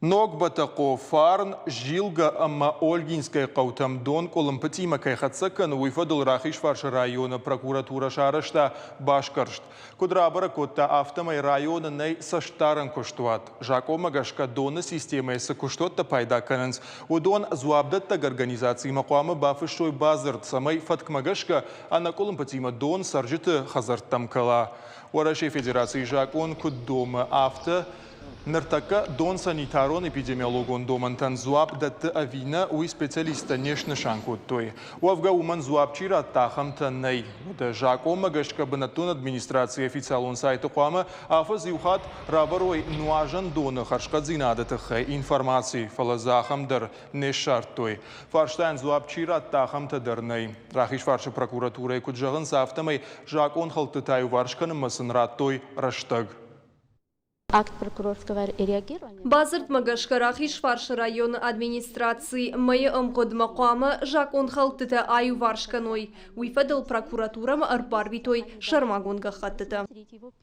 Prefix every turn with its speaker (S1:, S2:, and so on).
S1: Ног Бӕтӕхъо, Фарн, Зилгӕ ӕмӕ Ольгинскӕйы хъӕутӕм дон къуылымпытимӕ кӕй хӕццӕ кӕны, уый фӕдыл Рахизфарсы районы прокуратурӕ сарӕзта басгӕрст. Куыд рабӕрӕг кодта, афтӕмӕй районы нӕй цӕстдарӕн куыстуат. Закъонмӕ гӕсгӕ доны системӕйӕ цы куыстуӕттӕ пайда кӕнынц, уыдон дзуапдӕттӕг организациимӕ хъуамӕ бафыссой бадзырд, цӕмӕй фӕткмӕ гӕсгӕ ӕнӕкъуылымпытимӕ дон цӕрджыты хӕдзӕрттӕм кӕла. Уӕрӕсейы Федерацийы закъон куыд домы, афтӕ Ныртӕккӕ дон санитарон-эпидемиологон домӕнтӕн дзуапп дӕтты ӕви нӕ, уый специалисттӕ не снысан кодтой. Уӕвгӕ уымӕн дзуапп чи радта, ахӕмтӕ нӕй. Уӕдӕ закъонмӕ гӕсгӕ бынӕттон администрацийы официалон сайты хъуамӕ афӕдз иу хатт равӕрой нуазӕн доны хӕрзхъӕддзинады тыххӕй информаци, фӕлӕ дзы ахӕм дӕр не ссардтой. Фарстайӕн дзуапп чи радта, ахӕмтӕ дӕр нӕй. Рахизфарсы прокуратурӕйы куыд зӕгъынц, афтӕмӕй закъонхӕлдтытӕ иуварс кӕнынмӕ сын радтой рӕстӕг.
S2: Акт прокурорского реагирования.
S3: Бадзырдмӕ гӕсгӕ Рахизфарсы районы администраци мӕйы ӕмгъуыдмӕ хъуамӕ закъонхӕлдтытӕ аиуварс кӕной. Уый фӕдыл прокуратурӕмӕ ӕрбарвитой сӕрмагонд гӕххӕттытӕ.